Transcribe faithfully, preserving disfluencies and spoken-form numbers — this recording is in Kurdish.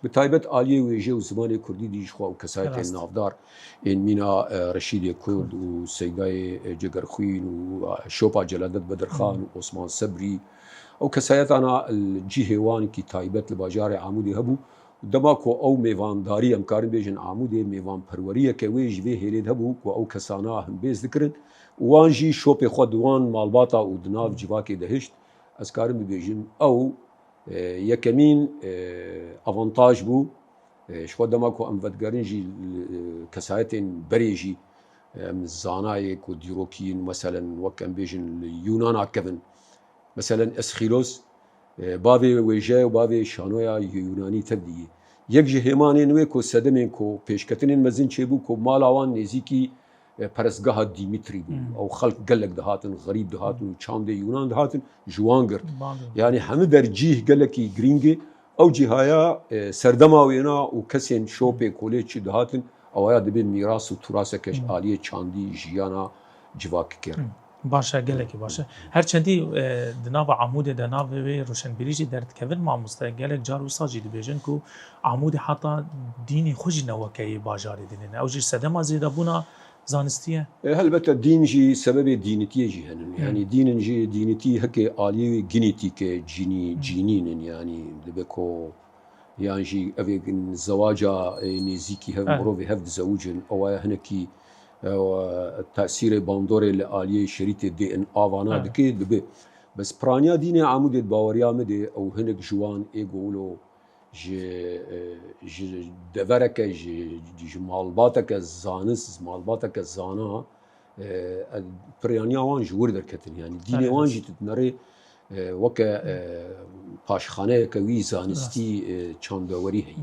Bi taybet aliyê wêje û zimanê kurdî dî jixwe ew kesayetên Rast. navdar ên mîna e, Reşîdê Kurd û Seydayê e, Cegerxwîn û e, Şopa Celadet Bedirxan û Osman Sebrî. Ew kesayetana li cihê wan kî taybet li bajarê Amûdê hebû. Dema ku ew mêvandarî, em karin bêjin Amûdê mêvanperweriyeke wê ji vê hêlê de hebû ku ew kesana himbêz dikirin. Wan jî şopê xwe di wan malbata û di nav civakê de hişt. Ez karim bibêjim ew e, yekemîn e, avantaj bû. E, ji xwe dema ku em vedigerin jî e, kesayetên berê jî e, em zanayê ku dîrokî yin, meselen wek em bêjin li Yûnana kevin. Meselen Esxîlos, e, bavê wêje û bavê şanoya Yûnanî tev diyî. Yek ji hêmanên wê ku sedemên ku pêşketinên mezin çêbû ku mala wan nêzîkî e, perestgeha Dîmîtrî bû. Ew xelk gelek dihatin, xerîb dihatin û çandê Yûnan dihatin, ji wan girt. Bandir. Yani hemî der cîh gelekî girîng e. Ew cîhaya e, serdema wêna û kesên şopê kolê çi dihatin, ewaya dibe mîras û turaseke ji aliyê çandî jiyana civakê kir. Baş e, gelekî baş e. Her çendî e, di nava Amûdê de navê wê roşenbîrî jî derdikevin mamoste. Gelek car wisa jî dibêjin ku Amûdê heta dînê xwe jî ne weke yê bajarê dinêne. Ew jî sedema zêdebûna zanistî ye. E, helbete dîn jî sebebê dînitiyê jî henin. Yani dînin jî dînitî heke aliyê wê ginîtîke cînî, cînîn in yani dibe ku yan jî evê zewaca e, nêzîkî hev Evet. mirovê hev dizewicin. Ewaya hinekî e, tesîrê bandorê li aliyê şerîtê D N A vana Evet. dike dibe. Bes piraniya dînê Amûdê di baweriya min de ew hinek ji wan ê ku wilo ji, e, ji devereke, ji, ji malbateke zanis, malbateke zana, e, piraniya wan ji wir derketin. Yani dînê Evet. wan jî tu dinerê e, weke e, paşxaneyeke wî zanistî e, çandewerî heye.